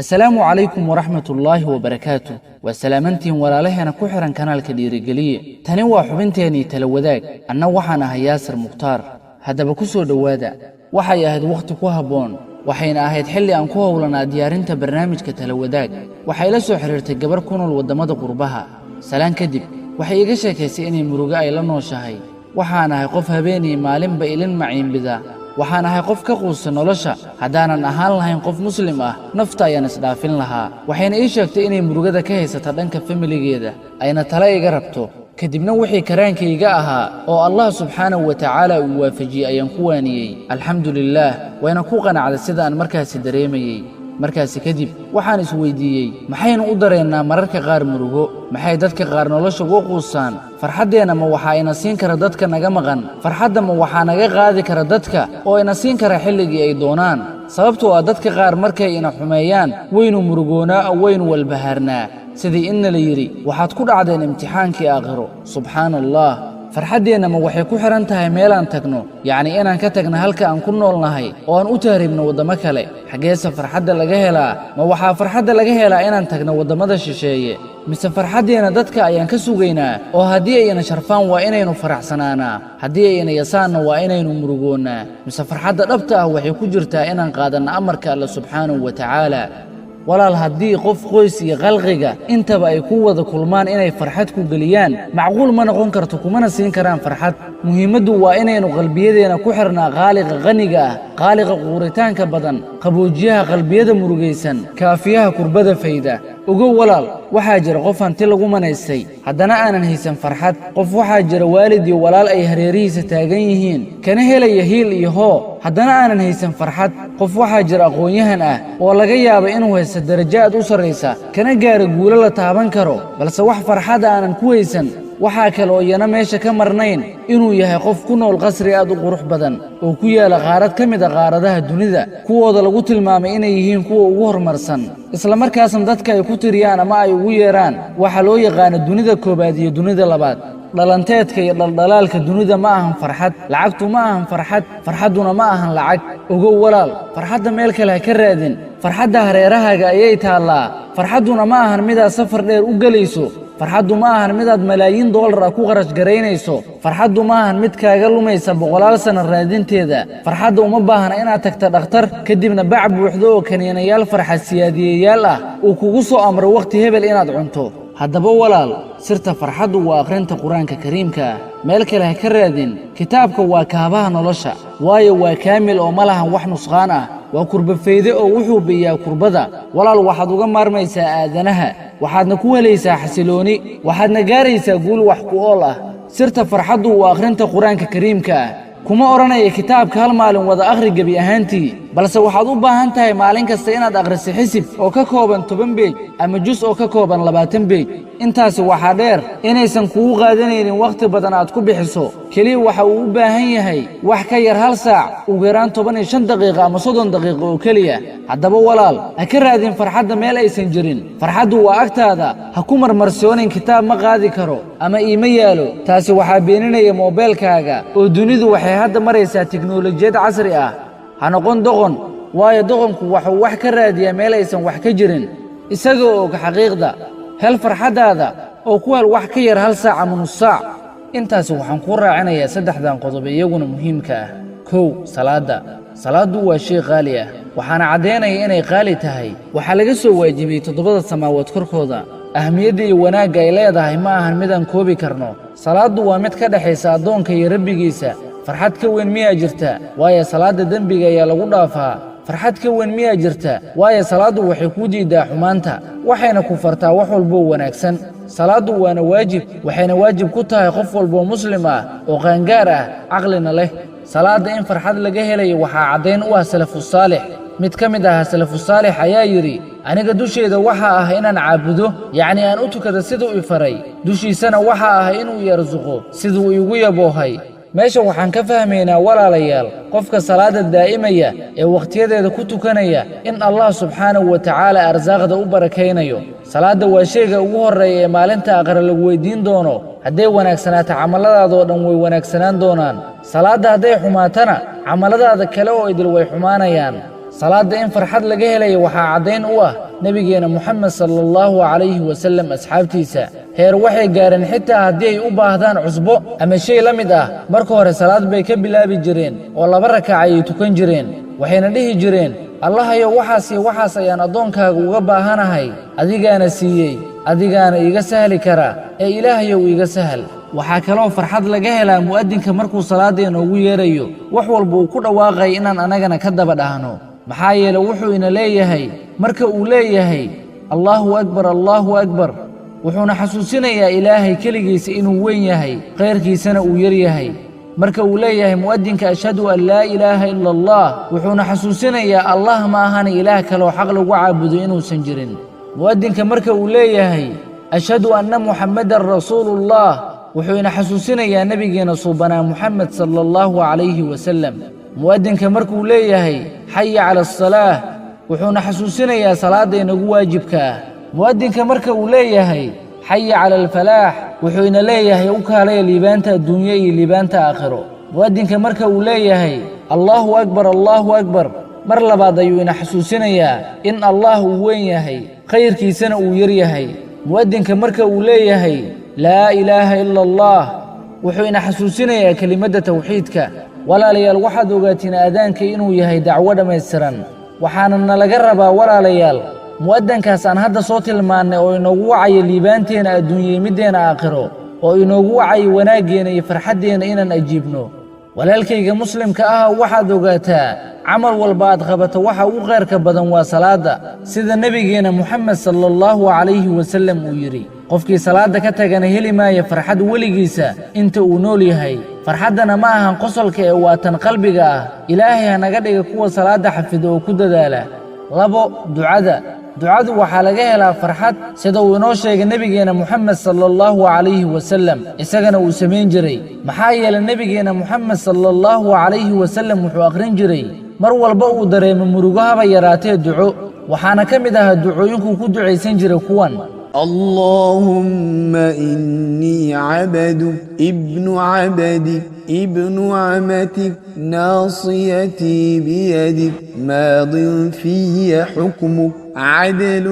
Asalaamu calaykum waraxmatullaahi wabarakaatu. Waa salaamantiin walaalaheena ku xidhan kanaalka Dhiirigeliye. Tani waa xubinteennii tala wadaag. Anna waxaan ahay Yaasir Mukhtaar. Haddaba ku soo dhowaada. Waxay ahayd wakhti ku habboon, waxayna ahayd xilli aan ku howlanaa diyaarinta barnaamijka tala wadaag. Waxay la soo xidhiirtay gabar ku nool waddamada qurbaha. Salaan kadib, waxay iga sheekaysay inay murugo ay la nooshahay. "Waxaan ahay qof habeenii maalinba ilin maciinbida. Waxaan ahay qof ka quusta nolosha. Haddaanan ahaan lahayn qof Muslim ah, nafta ayaan isdhaafin lahaa." Waxayna ii sheegtay inay murugada ka haysata dhanka familigeeda, ayna tale iga rabto. Kadibna wixii karaankayga ahaa oo Allah subxaanahu wa tacaala uu waafajiyey ayaan ku waaniyey. Alxamdu lilaah, wayna ku qanacday sida aan markaasi dareemayey. Markaasi kadib waxaan isweydiiyey: maxaynu u dareennaa mararka qaar murugo? Maxay dadka qaar nolosha uga quusaan? Farxaddeenna ma waxaa ina siin kara dadka naga maqan? Farxadda ma waxaa naga qaadi kara dadka oo ina siin kara xilligii ay doonaan? Sababtoo ah dadka qaar markay ina xumeeyaan, waynu murugoonaa oo waynu walbahaarnaa, sidii inna la yidhi: "Waxaad ku dhacdeen imtixaankii aakhiro." Subxaana Allah. Farxaddeenna ma waxay ku xidhan tahay meelaan tagno, yacni inaan ka tagno halka aan ku noolnahay oo aan u tahriibno waddamo kale? Xaggeese farxadda laga helaa? Ma waxaa farxadda laga helaa inaan tagno waddamada shisheeye, mise farxaddeenna dadka ayaan ka sugaynaa, oo haddii ay ina sharfaan waa inaynu faraxsanaanaa, haddii ay ina yasaanna waa inaynu murugoonnaa? Mise farxadda dhabta ah waxay ku jirtaa inaan qaadanno amarka Alle subxaanahu wa tacaala? Walaal, haddii qof, qoys iyo khalqiga intaba ay ku wada kulmaan inay farxad ku geliyaan, macquul ma noqon karto, kumana siin karaan farxad. Muhiimaddu waa inaynu qalbiyadeenna ku xirnaa Khaaliqa qaniga ah, Khaaliqa quuritaanka badan, qaboojiyaha qalbiyada murugaysan, kaafiyaha kurbada fayda. Ogow walaal, waxaa jira qof hanti lagu manaystay, haddana aanan haysan farxad. Qof waxaa jira waalid iyo walaal ay hareerihiisa taagan yihiin, kana helaya hiil iyo hoo, haddana aanan haysan farxad. Qof waxaa jira aqoon-yahan ah oo laga yaaba inuu haysto darajo aad u sarraysa, kana gaaro guulo la taaban karo, balse wax farxada aanan ku haysan. Waxaa kale oo iyana meesha ka marnayn inuu yahay qof ku nool qasri aad u qurux badan oo ku yaala qaarad ka mid a qaaradaha dunida, kuwooda lagu tilmaamay inay yihiin kuwa ugu horumarsan, isla markaasna dadka ay ku tiriyaan ama ay ugu yeedhaan waxa loo yaqaano dunida koowaad iyo dunida labaad. Dhalanteedka iyo dhaldhalaalka dunida ma ahan farxad. Lacagtu ma ahan farxad, farxadduna ma ahan lacag. Ogow walaal, farxadda meel kale ha ka raadin. Farxadda hareerahaaga ayay taallaa. Farxadduna ma ahan midaad safar dheer u gelayso. Farxaddu ma ahan midaad malaayiin doolar ah ku qarash garaynayso. Farxaddu ma ahan mid kaaga lumaysa boqolaal sanno raadinteeda. Farxadda uma baahna inaad tagta dhakhtar, kadibna bac buuxdo oo kaniinayaal farxad siyaadiyeyaal ah uu kugu soo amro wakhti hebel inaad cunto. Haddaba walaal, sirta farxaddu waa akhrinta Qur-aanka Kariimka ah. Meel kale ha ka raadin. Kitaabka waa kaabaha nolosha, waayo waa kaamil oo ma lahan wax nusqaan ah. Waa kurbafayde oo wuxuu bi'iyaa kurbada. Walaal, waxaad uga maarmaysaa aadanaha, waxaadna ku helaysaa xasilooni, waxaadna gaaraysaa guul wax ku ool ah. Sirta farxaddu waa akhrinta Qur-aanka Kariimka ah. Kuma odhanaya kitaabka hal maalin wada akhri gebi ahaantii, balse waxaad u baahan tahay maalin kasta inaad akhriso xisib oo ka kooban 10 page ama jus oo ka kooban 20 page. Intaasi waxaa dheer inaysan kugu qaadanaynin wakhti badan aad ku bixiso. Keliya waxa uu u baahan yahay wax ka yar hal saac, ugu yaraan 15 daqiiqo ama 30 daqiiqo oo keliya. Haddaba walaal, ha ka raadin farxadda meel aysan jirin. Farxaddu waa agtaada. Ha ku marmarsoonin "kitaab ma qaadi karo" ama "iima yaalo". Taasi waxaa beeninaya moobeelkaaga, oo dunidu waxay hadda maraysaa tiknoolajiyad casri ah. Ha noqon doqon, waayo doqonku waxuu wax ka raadiyaa meel aysan wax ka jirin, isagoo og xaqiiqda. Hel farxaddaada oo ku hel wax ka yar hal saac ama nus saac. Intaasi waxaan kuu raacinayaa saddexdan qodob iyaguna muhiimka ah. Kow, salaadda. Salaaddu waa shay qaali ah, waxaana caddaynaya inay qaali tahay waxaa laga soo waajibiyey toddobada samaawood korkooda. Ahmiyadda iyo wanaagga ay leedahay ma ahan midaan koobi karno. Salaaddu waa mid ka dhexaysa addoonka iyo Rabbigiisa. Farxad ka weyn miyaa jirta? Waayo salaadda dembiga ayaa lagu dhaafaa. Farxad ka weyn miyaa jirta? Waayo salaaddu waxay kuu diiddaa xumaanta, waxayna ku fartaa wax walboo wanaagsan. Salaaddu waana waajib, waxayna waajib ku tahay qof walboo Muslim ah oo qaangaar ah, caqlina leh. Salaadda in farxad laga helayo waxaa caddayn u ah salafusaalix. Mid ka mid ahaa salafusaalix ayaa yidhi: "Aniga dusheeda waxaa ah inaan caabudo, yacni aan u tukada siduu i faray, dushiisana waxaa ah inuu i arsuqo siduu iigu yaboohay." Meesha waxaan ka fahmaynaa, walaalayaal, qofka salaadda daa'imaya ee wakhtiyadeeda ku tukanaya in Allah subxaanahu wa tacaala arsaaqda u barakaynayo. Salaadda waa shayga ugu horreeya ee maalinta aakhire lagu weyddiin doono. Hadday wanaagsanaato, camalladaadoo dhan way wanaagsanaan doonaan. Salaadda hadday xumaatana, camalladaada kale oo idil way xumaanayaan. Salaadda in farxad laga helayo waxaa caddayn u ah nebigeena Moxamed sala allahu calayhi wasallam. Asxaabtiisa heer waxay gaareen xitaa haddii ay u baahdaan cusbo ama shay la mid ah, marka hore salaad bay ka bilaabi jireen oo 2 rakac ayay tukan jireen. Waxayna dhihi jireen: "Allahayow, waxaas iyo waxaas ayaan addoonkaaga uga baahanahay, adigaana siiyey, adigaana iiga sahli kara, ee Ilaahayow iiga sahal." Waxaa kaloo farxad laga helaa mu'addinka markuu salaadda inoogu yeerayo, wax walba uu ku dhawaaqay inaan annagana ka daba dhahno. Maxaa yeele wuxuu ina leeyahay marka uu leeyahay "Allaahu akbar, Allaahu akbar", wuxuuna xasuusinayaa Ilaahay keligiisa inuu weyn yahay, khayrkiisana uu yar yahay. Marka uu leeyahay mu'addinka "Ashhadu an laa ilaaha ila Allah", wuxuuna xasuusinayaa Allah ma ahana ilaah kaloo xaq lagu caabudo inuusan jirin. Mu'addinka marka uu leeyahay "Ashhadu anna Muxammadan rasuuluullah", wuxuu ina xasuusinayaa nebigeena suubanaa Muxamed sala allahu calayhi wasallam. Mu'addinka markuu leeyahay "Xaya cala asalaah", wuxuuna xasuusinayaa salaadda inagu waajibka ah. Mu'addinka marka uu leeyahay "Xaya cala alfalaax", wuxuu ina leeyahay u kaalaya liibaanta adduunye iyo liibaanta aakhiro. Mu'addinka marka uu leeyahay "Allaahu akbar, Allaahu akbar", mar labaad ayuu ina xasuusinayaa in Allah uu weyn yahay, khayrkiisana uu yar yahay. Mu'addinka marka uu leeyahay "Laa ilaaha ila Allah", wuxuu ina xasuusinayaa kelimadda tawxiidka. Walaalayaal, waxaad ogaatiin aadaanka inuu yahay dacwo dhammaystiran. Waxaana nalaga rabaa, walaalayaal, mu'addankaas aan hadda soo tilmaannay oo inoogu wacayo liibaanteenna adduunyey middeenna aakhiro, oo inoogu wacayo wanaaggeenna iyo farxaddeenna, inaan ajiibno. Walaalkayga muslimka ah, waxaad ogaataa camal walba aad qabato waxa ugu khayrka badan waa salaadda. Sida nebigeenna Moxamed sala allahu calayhi wasallam uu yidhi: "Qofkii salaadda ka tagana heli maaya farxad weligiisa inta uu nool yahay." Farxaddana ma ahan qosolka ee waa tan qalbiga ah. Ilaahay ha naga dhiga kuwa salaadda xafido oo ku dadaala. 2, ducada. Ducadu waxaa laga helaa farxad, sida uu inoo sheegay nebigeenna Moxamed sala allahu calayhi wasallam, isagana uu samayn jiray. Maxaa yeelay nebigeenna Moxamed sala allahu calayhi wasallam wuxuu akhrin jiray mar walba uu dareemo murugo haba yaraatee duco. Waxaana ka mid ahaa ducooyinkuu ku ducaysan jiray kuwan: اللهم إني عبدك ابن عبدك ابن أمتك، ناصيتي بيدك، ماض في حكمك، عدل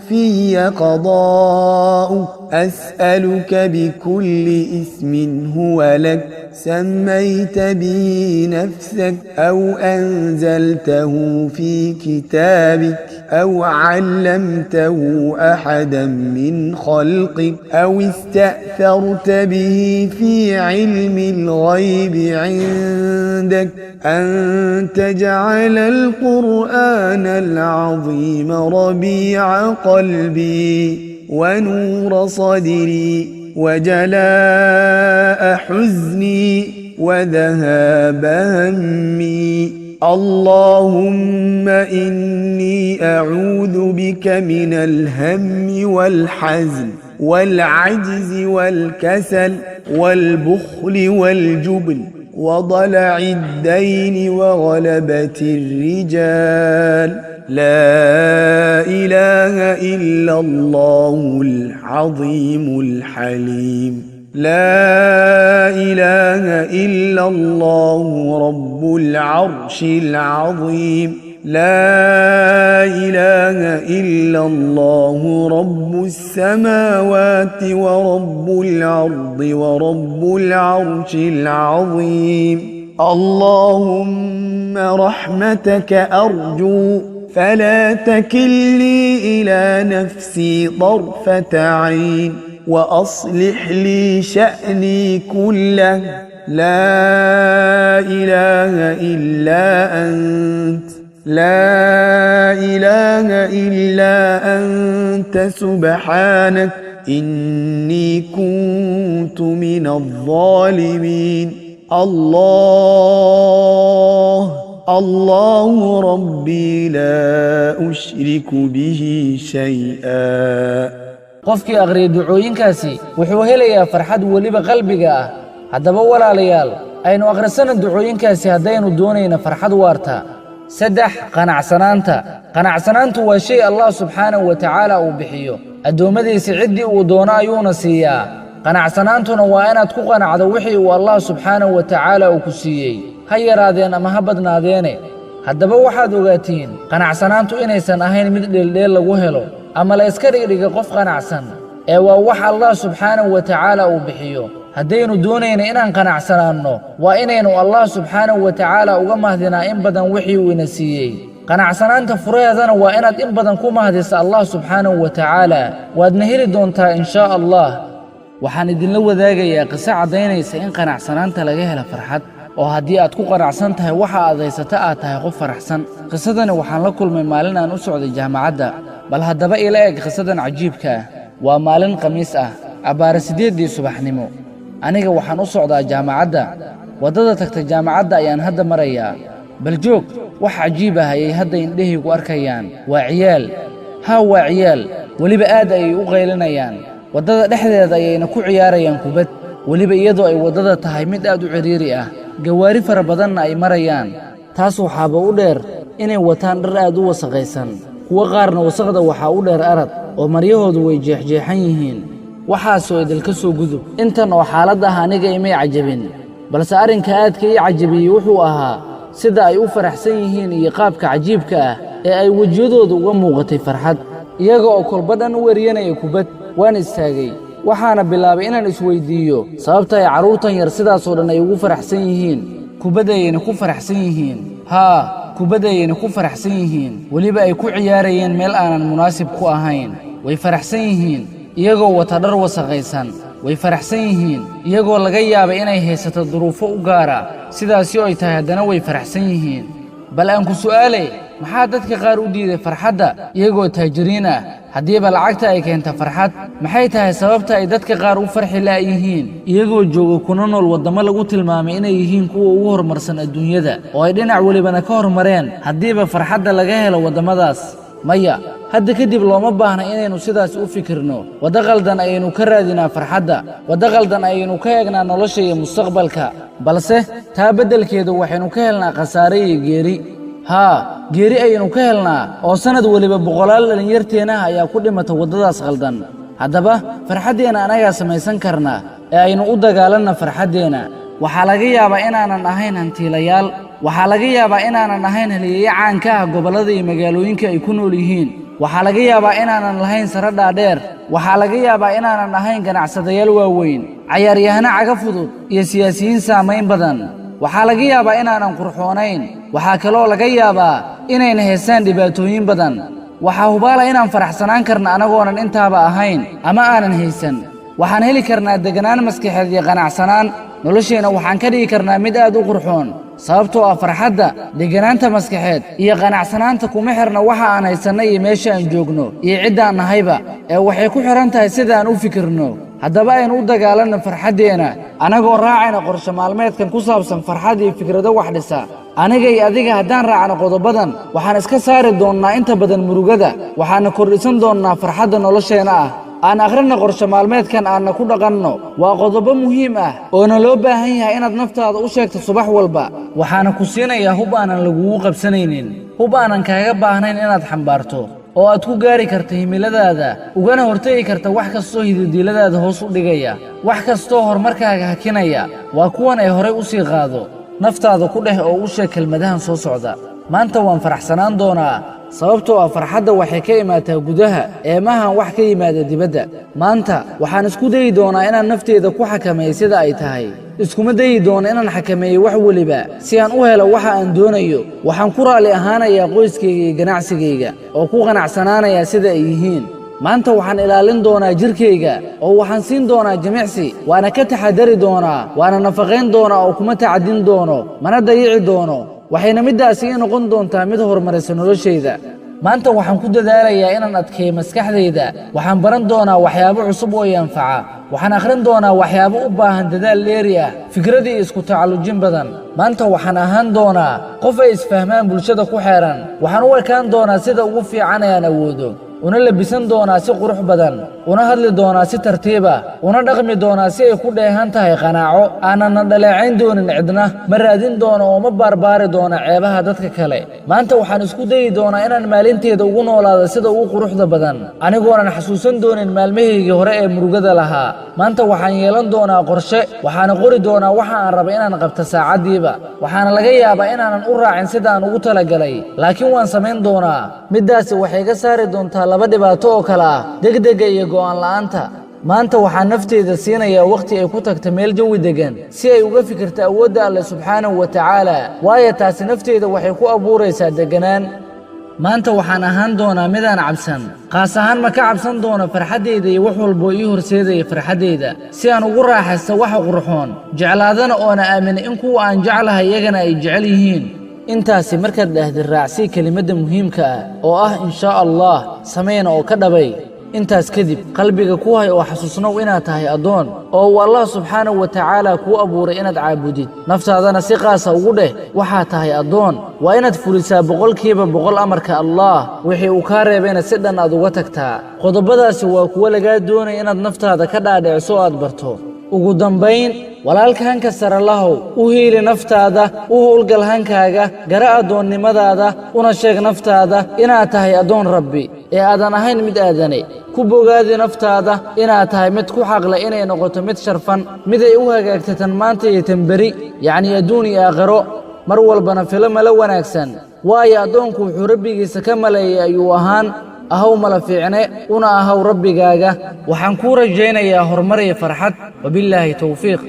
في قضاؤك، أسألك بكل اسم هو لك سميت به نفسك أو أنزلته في كتابك أو علمته أحدا من خلقك أو استأثرت به في علم الغيب عندك، أن تجعل القرآن العظيم ربيع قلبي ونور صدري وجلاء حزني وذهاب همي. اللهم إني أعوذ بك من الهم والحزن والعجز والكسل والبخل والجبن وضلع الدين وغلبة الرجال. لا إله إلا الله العظيم الحليم. لا إله إلا الله رب العرش العظيم. لا إله إلا الله رب السماوات ورب الأرض ورب العرش العظيم. اللهم رحمتك أرجو، فلا تكلني إلى نفسي طرفة عين، وأصلح لي شأني كله. لا إله إلا أنت، لا إله إلا أنت، سبحانك إني كنت من الظالمين. الله الله ربي لا أشرك به شيئا. Qofkii akhriya ducooyinkaasi wuxuu helayaa farxad weliba qalbiga ah. Haddaba walaalayaal, aynu akhrisana ducooyinkaasi haddaynu doonayna farxad waarta. 3, qanacsanaanta. Qanacsanaantu waa shay Allah subxaanahu wa tacaala uu bixiyo addoommadiisa, ciddii uu doono ayuuna siiyaa. Qanacsanaantuna waa inaad ku qanacdo wixii uu Allah subxaanahu wa tacaala uu ku siiyey, ha yaraadeen ama ha badnaadeene. Haddaba waxaad ogaatiin qanacsanaantu inaysan ahayn mid dheeldheel lagu helo ama la iska dhigdhiga qof qanacsan, ee waa wax Allah subxaanahu wa tacaala uu bixiyo. Haddaynu doonayna inaan qanacsanaanno, waa inaynu Allah subxaanahu wa tacaala uga mahdinaa in badan wixii uu ina siiyey. Qanacsanaanta furaheedana waa inaad in badan ku mahdisa Allah subxaanahu wa tacaala, waadna heli doontaa in shaa Allah. Waxaan idinla wadaagayaa qiso caddaynaysa in qanacsanaanta laga helo farxad, oo haddii aad ku qanacsan tahay waxa aad haysata, aad tahay qof faraxsan. Qisadani waxaan la kulmay maalin aan u socday jaamacadda. Bal haddaba ila eg qisadan cajiibka ah. Waa maalin Khamiis ah, abbaare 8dii subaxnimo. Aniga waxaan u socdaa jaamacadda. Waddada tagta jaamacadda ayaan hadda marayaa. Bal joog, wax cajiib ah ayay hadda indhahaygu arkayaan. Waa ciyaal. Haa, waa ciyaal. Weliba aad ayay u qaylinayaan. Waddada dhexdeeda ayayna ku ciyaarayaan kubad, weliba iyadoo ay waddada tahay mid aad u cidhiiri ah, gawaari fara badanna ay marayaan. Taas waxaaba u dheer inay wataan dhar aad u wasaqaysan. Kuwo qaarna wasaqda waxaa u dheer arad, oo maryahoodu way jeexjeexan yihiin. Waxaasoo idilka soo gudub. Intan oo xaalad ah aniga imay cajabin, balse arrinka aadka ii cajabiyey wuxuu ahaa sida ay u faraxsan yihiin iyo qaabka cajiibka ah ee ay wejiyadooda uga muuqatay farxad, iyaga oo kolba dhan u eryanaya kubad. Waan istaagay, waxaana bilaabay inaan isweyddiiyo sababta ay carruurtan yar sidaasoo dhan ay ugu faraxsan yihiin. Kubad ayayna ku faraxsan yihiin. Haa, kubad ayayna ku faraxsan yihiin, weliba ay ku ciyaarayeen meel aanan munaasib ku ahayn. Way faraxsan yihiin iyagoo wata dhar wasaqaysan. Way faraxsan yihiin iyagoo laga yaabay inay haysato duruufo u gaara. Sidaasi oo ay tahay, haddana way faraxsan yihiin. Bal aan ku su'aale, maxaa dadka qaar u diiday farxadda iyagoo taajiriin ah? Haddiiba lacagta ay keenta farxad, maxay tahay sababta ay dadka qaar u farxi la'yihiin iyagoo jooga kuna nool waddamo lagu tilmaamay inay yihiin kuwa ugu horumarsan adduunyada, oo ay dhinac welibana ka hormareen, haddiiba farxadda laga helo waddamadaas? Maya, hadda kadib looma baahna inaynu sidaas u fikirno. Waddo qaldan ayaynu ka raadinaa farxadda, waddo qaldan ayaynu ka eegnaa nolosha iyo mustaqbalka, balse taa beddelkeeda waxaynu ka helnaa khasaare iyo geeri. Haa, geeri ayaynu ka helnaa, oo sannad weliba boqolaal dhallinyarteenah ayaa ku dhimata waddadaas qaldan. Haddaba farxaddeenna anagaa samaysan karna, ee aynu u dagaalanna farxaddeenna. Waxaa laga yaabaa inaanan ahayn hantiilayaal. Waxaa laga yaabaa inaanan ahayn halyeeye caanka ah gobollada iyo magaalooyinka ay ku nool yihiin. Waxaa laga yaabaa inaanan lahayn sare dhaadheer. Waxaa laga yaabaa inaanan ahayn ganacsadayaal waaweyn, cayaaryahano caga fudud iyo siyaasiyiin saamayn badan. Waxaa laga yaabaa inaanan qurxoonayn. Waxaa kaloo laga yaabaa inayna haystaan dhibaatooyin badan. Waxaa hubaala inaan faraxsanaan karna anagoonan intaaba ahayn ama aanan haysan. Waxaan heli karnaa deganaan maskaxeed iyo qanacsanaan. Nolosheenna waxaan ka dhigi karnaa mid aad u qurxoon, sababtoo ah farxadda, degganaanta maskaxeed iyo qanacsanaanta kuma xirna waxa aan haysanna iyo meesha aan joogno iyo ciddaan nahayba, ee waxay ku xidhan tahay sida aan u fikirno. Haddaba aynu u dagaalanno farxaddeenna, annagoo raacayna qorshe maalmeedkan ku saabsan farxad iyo fikrado wax dhisa. Aniga iyo adiga haddaan raacno qodobadan, waxaan iska saari doonnaa inta badan murugada, waxaana kordhisan doonnaa farxadda nolosheenna ah. Aan akhrina qorshe maalmeedkan, aanna ku dhaqanno. Waa qodobo muhiim ah oona loo baahan yahay inaad naftaada u sheegto subax walba. Waxaana ku siinayaa hub aanan lagugu qabsanaynin, hub aanan kaaga baahnayn inaad xambaarto, oo aad ku gaari karta himiladaada, ugana hortegi karta wax kastoo hididiiladaada hoos u dhigaya, wax kastoo horumarkaaga hakinaya. Waa kuwan ay horay u sii qaado. Naftaada ku dheh oo u sheeg kelmadahan soo socda: Maanta waan faraxsanaan doonaa, sababtoo ah farxadda waxay ka imaataa gudaha ee maahan wax ka yimaada dibadda. Maanta waxaan isku dayi doonaa inaan nafteyda ku xakameeyo sida ay tahay. Iskuma dayi doono inaan xakameeyo wax weliba si aan u helo waxa aan doonayo. Waxaan ku raalli ahaanayaa qoyskayga iyo ganacsigayga, oo ku qanacsanaanayaa sida ay yihiin. Maanta waxaan ilaalin doonaa jirkayga, oo waxaan siin doonaa jimicsi, waana ka taxadari doonaa, waana nafaqayn doonaa, oo kuma tacadin doono, mana dayici doono. Waxayna middaasi ii noqon doontaa mid horumarisa noloshayda. Maanta waxaan ku dadaalayaa inaan adkeeyo maskaxdayda. Waxaan baran doonaa waxyaabo cusub oo i anfaca. Waxaan akhrin doonaa waxyaabo u baahan dadaal dheeri ah, fikrad iyo isku tacallujin badan. Maanta waxaan ahaan doonaa qof ay isfahmaan bulshada ku xeeran. Waxaan u ekaan doonaa sida ugu fiican ee aan awoodo. Una labisan doonaa si qurux badan, una hadli doonaa si tartiib ah, una dhaqmi doonaa si ay ku dheehan tahay qanaaco, aanana dhaleecayn doonin cidna. Ma raadin doono oo ma baarbaari doono ceebaha dadka kale. Maanta waxaan isku dayi doonaa inaan maalinteeda ugu noolaado sida ugu quruxda badan, anigoonan xasuusan doonin maalmahaygii hore ee murugada lahaa. Maanta waxaan yeelan doonaa qorshe, waxaana qori doonaa waxa aan raba inaan qabto saacaddiiba. Waxaana laga yaabaa inaanan u raacin sida aan ugu talagalay, laakiin waan samayn doonaa. Middaasi waxay ka saari doontaa laba dhibaato oo kale ah: degdegga iyo go'aan la'aanta. Maanta waxaan nafteyda siinayaa wakhti ay ku tagta meel jawi deggan si ay uga fikirto awoodda Alle subxaanahu wa tacaala, waayo taasi nafteyda waxay ku abuuraysaa degganaan. Maanta waxaan ahaan doonaa midaan cabsan. Qaas ahaan ma ka cabsan doono farxaddayda iyo wax walboo ii horseedaya farxaddayda, si aan ugu raaxaysto waxa qurxoon, jeclaadana oona aamina in kuwa aan jeclahay iyagana ay jecel yihiin. Intaasi markaad dhahdid, raacsii kelimadda muhiimka ah oo ah "inshaa Allah". Samayna oo ka dhabay. Intaas kadib qalbiga ku hay oo xasuusnow inaad tahay addoon oo uu Allah subxaanahu wa tacaala kuu abuuray inaad caabudid. Naftaadana si qaasa ugu dheh: waxaa tahay addoon, waa inaad fulisaa 100% amarka Allah, wixii uu kaa reebayna si dhan aad uga tagtaa. Qodobbadaasi waa kuwo lagaa doonaya inaad naftaada ka dhaadhiciso oo aad barto. Ugu dambayn, walaalka hanka sare lahow, u hiili naftaada, u howlgal hankaaga, gara addoonnimadaada, una sheeg naftaada inaad tahay addoon Rabbi ee aadan ahayn mid aadane. Ku bogaadi naftaada inaad tahay mid ku xaqle inay noqoto mid sharfan, mid ay u hagaagta tan maanta iyo tan beri, yacnii adduun iyo aakhiro. Mar walbana filo malo wanaagsan, waayo addoonku wuxuu Rabbigiisa ka maleeyay ayuu ahaan. Ahaw mala fiicne, una ahaw Rabbigaaga. Waxaan kuu rajaynayaa horumar iyo farxad. Wabillaahi towfiiq.